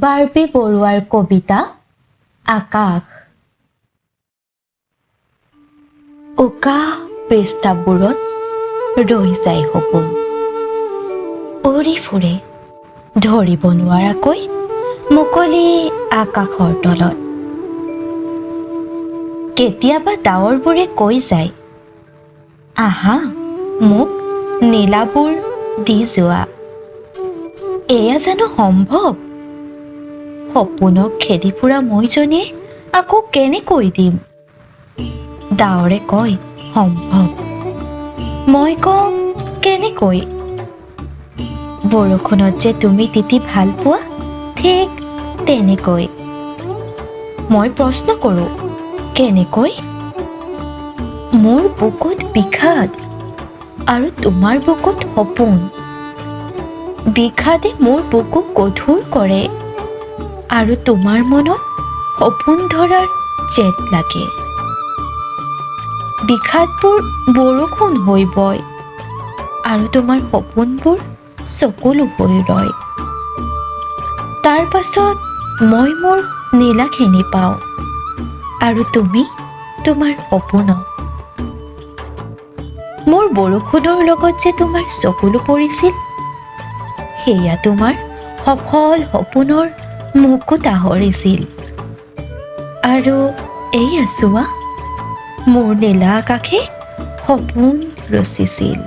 Barbie বৰুৱাৰ কবিতা আকাশ। উকা পৃষ্ঠাবোৰত ৰৈ যায় সপোন, উৰি ফুৰে ধৰিব নোৱাৰাকৈ মুকলি আকাশৰ তলত। কেতিয়াবা ডাৱৰবোৰে কৈ যায়, আহা, মোক নীলাবোৰ দি যোৱা। এয়া জানো সম্ভৱ? সপোনক খেদি ফুৰা মইজনীয়ে আকৌ কেনেকৈ দিম? ডাৱৰে কয়, সম্ভৱ। মই কওঁ, কেনেকৈ? বৰষুণত যে তুমি তিতি ভাল পোৱা, ঠিক তেনেকৈ। মই প্ৰশ্ন কৰোঁ, কেনেকৈ? মোৰ বুকুত বিষাদ আৰু তোমাৰ বুকুত সপোন। বিষাদে মোৰ বুকু গধুৰ কৰে আৰু তোমাৰ মনত সপোন ধৰাৰ জেদ লাগে। বিষাদবোৰ বৰষুণ হৈ বয় আৰু তোমাৰ সপোনবোৰ চকুলো হৈ ৰয়। তাৰ পাছত মই মোৰ নীলাখিনি পাওঁ আৰু তুমি তোমাৰ সপোনক। মোৰ বৰষুণৰ লগত যে তোমাৰ চকুলো পৰিছিল, সেয়া তোমাৰ সফল সপোনৰ মুকুতা সৰিছিল। আৰু এইয়া চোৱা, মোৰ নীলা আকাশে সপোন ৰচিছিল।